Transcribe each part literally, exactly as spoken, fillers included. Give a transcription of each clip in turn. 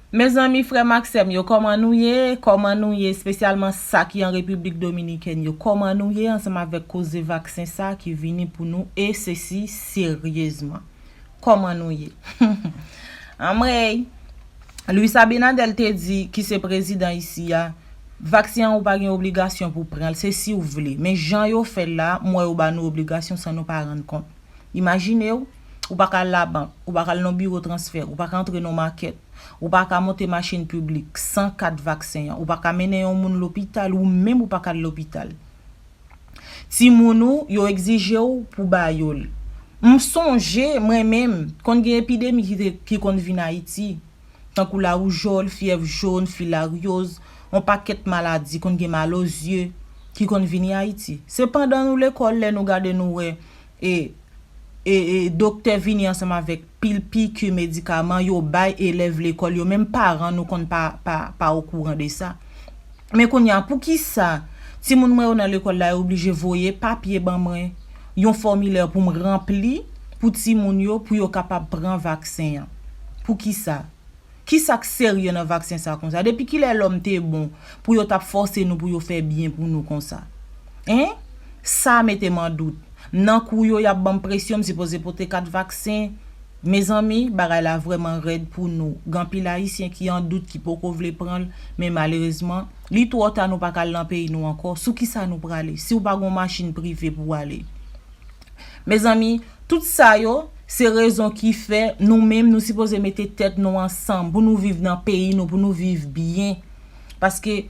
Mezanmi, frè m ak sè m yo, kòman nou ye? Kòman nou ye? Espesyalman sa ki an Repiblik Dominikèn yo, kòman nou ye ansanm avèk koze vaksen sa ki vini pou nou, e sesi seryezman? Kòman nou ye? Anmwey! Luis Abinader te di, ki se prezidan isi a, vaksen an ou pa gen obligasyon pou pran l, se si w vle. Men jan yo fè l la, m wè yo ba nou obligasyon san nou pa rann kont. Imajine w, ou pa ka al labank, ou pa ka al nan biwo transfè, ou pa ka antre nan makèt, ou pa ka monte machin piblik san kat vaksen an, ou pa ka mennen yon moun lopital, ou menm ou pa ka al lopital. Timoun ou, yo egzije w pou ba yo l. M sonje, mwen menm, konn gen epidemi ki, te, ki konn vin Ayiti. Tankou lawoujòl, fyèv jòn, filaryoz, yon pakèt maladi, konn gen malozye ki konn vini Ayiti. Se pandan nou lekòl, lè nou gade nou wè e, e, e doktè vini ansanm avèk pil piki medikaman yo bay elèv lekòl yo, menm paran nou konn pa, pa, pa okouran de sa. Men kounye a, poukisa timoun mwen yo nan lekòl la yo oblije voye papye ban mwen, yon fòmilè pou m ranpli pou timoun yo, pou yo kapab pran vaksen an? Poukisa? Kisa k serye nan vaksen sa konsa? Depi kilè lòm te bon pou yo t ap fòse nou pou yo fè byen pou nou konsa? Hein? Sa mete m an dout. M nan kou yo, y ap ban m presyon, m sipoze pote kat vaksen. Mezanmi, bagay la vrèman rèd pou nou. Gen anpil Ayisyen ki an dout, ki poko vle pran l, men malerezman, li twò ta, nou pa ka al nan peyi nou ankò. Sou kisa nou prale? Si w pa gen yon machin prive pou w ale. Mezanmi, tout sa yo, se rezon ki fè nou menm, nou sipoze mete tèt nou ansanm pou nou viv nan peyi nou, pou nou viv byen. Paske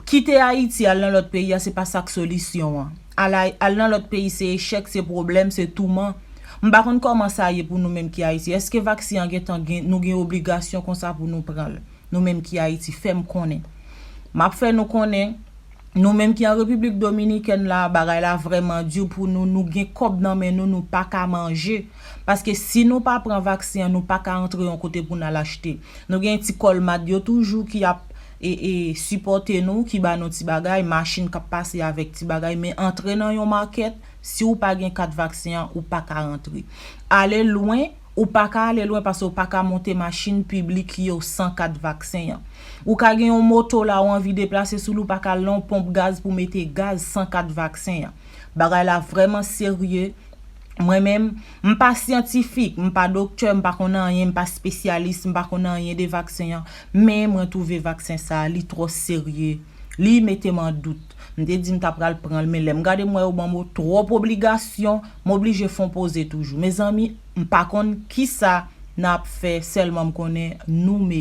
kite Ayiti, al nan lòt peyi a, se pa sa k solisyon an. Al, al nan lòt peyi, se echèk, se pwoblèm, se touman. M pa konn kòman sa ye pou nou menm ki Ayiti. Èske vaksen an gentan gen, nou gen obligasyon konsa pou nou pran l? Nou menm ki Ayiti, fè m konnen. M ap fè nou konnen, nou menm ki an Repiblik Dominikèn la, bagay la vrèman di pou nou. Nou gen kòb nan men nou, nou pa ka manje. Paske si nou pa pran vaksen an, nou pa ka antre yon kote pou n al achte. Nou gen ti kòlmad yo toujou ki ap e, e, sipòte nou, ki ba nou ti bagay, machin k ap pase avèk ti bagay, men antre nan yon makèt, si w pa gen kat vaksen an, ou pa ka rantre. Ale lwen, ou pa ka ale lwen paske w pa ka monte machin piblik yo san kat vaksen an. Ou ka gen yon moto la, ou anvi deplase sou li, ou pa ka al nan yon ponp gaz pou mete gaz san kat vaksen an. Bagay la vrèman serye. Mwen menm, m pa syantifik, m pa doktè, m pa konn anyen, m pa espesyalis, m pa konn anyen de vaksen an, men mwen twouve vaksen sa a, li twò serye. Li mete m an dout. M te di m ta pral pran l, men lè m gade m wè yo ban m twòp obligasyon, m oblije fè yon poze toujou. Mezanmi, m pa konn kisa n ap fè, sèlman m konnen nou meri.